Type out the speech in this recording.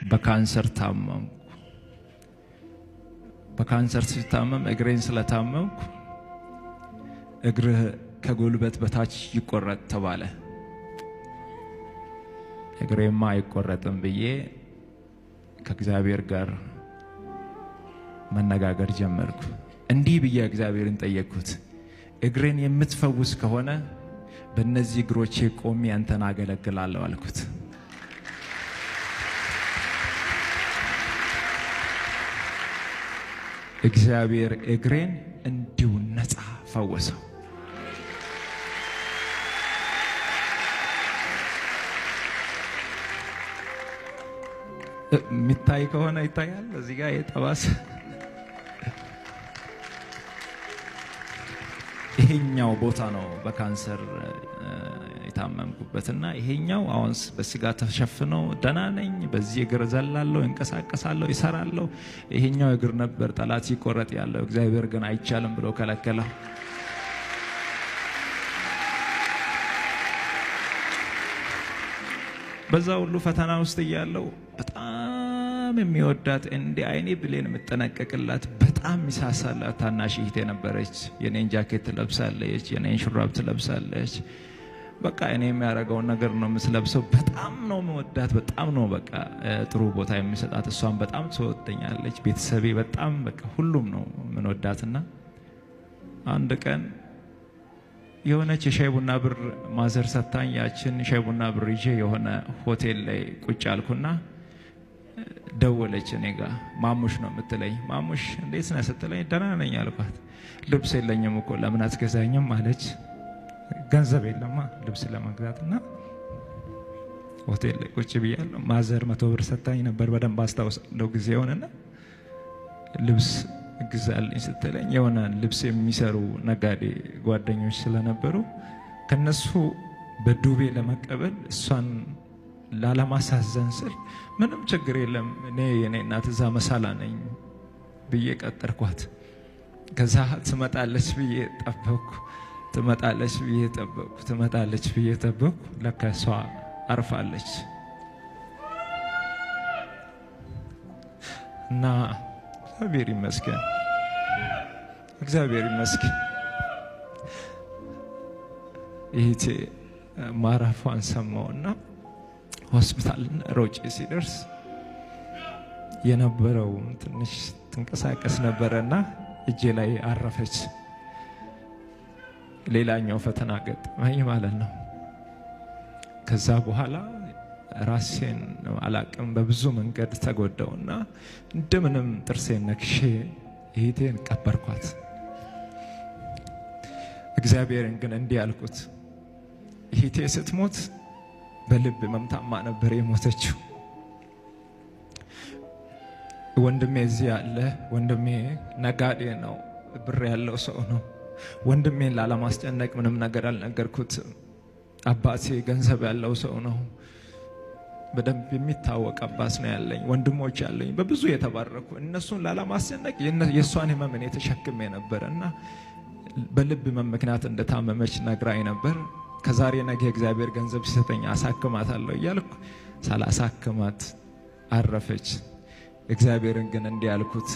በካንሰር ታመምኩ። በካንሰር ሲታመም እግሬን ስለታመምኩ እግርህ ከጉልበት በታች ይቆረጥ ተባለ። እግሬማ አይቆረጥም ብዬ ከእግዚአብሔር ጋር መነጋገር ጀመርኩ። እንዲህ ብዬ እግዚአብሔርን ጠየቅኩት፣ እግሬን የምትፈውስ ከሆነ በእነዚህ እግሮቼ ቆሜ አንተን አገለግላለሁ አልኩት። እግዚአብሔር እግሬን እንዲሁ ነፃ ፈወሰው። የሚታይ ከሆነ ይታያል። እዚህ ጋር የጠባሰ ይሄኛው ቦታ ነው በካንሰር የታመምኩበትና ይሄኛው አሁን በስጋ ተሸፍኖ ደህና ነኝ። በዚህ እግር ዘላለሁ፣ እንቀሳቀሳለሁ፣ ይሰራለሁ። ይሄኛው እግር ነበር ጠላት ሲቆረጥ ያለው፣ እግዚአብሔር ግን አይቻልም ብሎ ከለከለው። በዛ ሁሉ ፈተና ውስጥ እያለው በጣም የሚወዳት እንደ አይኔ ብሌን የምጠነቀቅላት በጣም የሚሳሳላት ታናሽ እህቴ ነበረች። የኔን ጃኬት ትለብሳለች፣ የኔን ሹራብ ትለብሳለች። በቃ እኔ የሚያደርገውን ነገር ነው የምትለብሰው። በጣም ነው የምወዳት። በጣም ነው በቃ ጥሩ ቦታ የሚሰጣት። እሷን በጣም ትወደኛለች። ቤተሰቤ በጣም በቃ ሁሉም ነው የምንወዳትና አንድ ቀን የሆነች የሻይ ቡና ብር ማዘር ሰታኝ ያችን ሻይ ቡና ብር ይዤ የሆነ ሆቴል ላይ ቁጭ አልኩና ደወለች እኔ ጋ። ማሙሽ ነው የምትለኝ። ማሙሽ እንዴት ነህ ስትለኝ ደህና ነኝ አልኳት። ልብስ የለኝም እኮ ለምን አትገዛኝም አለች። ገንዘብ የለማ ልብስ ለመግዛት እና ሆቴል ላይ ቁጭ ብያለሁ። ማዘር 100 ብር ሰታኝ ነበር በደንብ አስታውሳለሁ ጊዜውንና ልብስ ግዛልኝ ስትለኝ የሆነ ልብስ የሚሰሩ ነጋዴ ጓደኞች ስለነበሩ ከነሱ በዱቤ ለመቀበል እሷን ላለማሳዘን ስል ምንም ችግር የለም እኔ የኔ እናት እዛ መሳላ ነኝ ብዬ ቀጠርኳት። ከዛ ትመጣለች ብዬ ጠበቅኩ፣ ትመጣለች ብዬ ጠበቅኩ፣ ትመጣለች ብዬ ጠበቅኩ። ለካ እሷ አርፋለች እና እግዚአብሔር ይመስገን፣ እግዚአብሔር ይመስገን። እህቴ ማረፏን ሰማውና ሆስፒታል ሮጬ ሲደርስ የነበረው ትንሽ ትንቀሳቀስ ነበረና እጄ ላይ አረፈች። ሌላኛው ፈተና ገጠመኝ ማለት ነው። ከዛ በኋላ ራሴን አላቅም በብዙ መንገድ ተጎዳውና እንደምንም ጥርሴን ነክሼ እህቴን ቀበርኳት። እግዚአብሔርን ግን እንዲህ አልኩት፣ እህቴ ስትሞት በልብ ህመም ታማ ነበር የሞተችው። ወንድሜ እዚህ ያለ ወንድሜ ነጋዴ ነው፣ ብር ያለው ሰው ነው። ወንድሜን ላለማስጨነቅ ምንም ነገር አልነገርኩትም። አባቴ ገንዘብ ያለው ሰው ነው። በደንብ የሚታወቅ አባት ነው ያለኝ። ወንድሞች ያለኝ በብዙ የተባረኩ፣ እነሱን ላለማስጨነቅ የእሷን ህመም እኔ ተሸክሜ ነበር እና በልብ ህመም ምክንያት እንደታመመች ነግራኝ ነበር። ከዛሬ ነገ እግዚአብሔር ገንዘብ ሲሰጠኝ አሳክማታለሁ እያልኩ ሳላሳክማት አረፈች። እግዚአብሔርን ግን እንዲህ አልኩት፣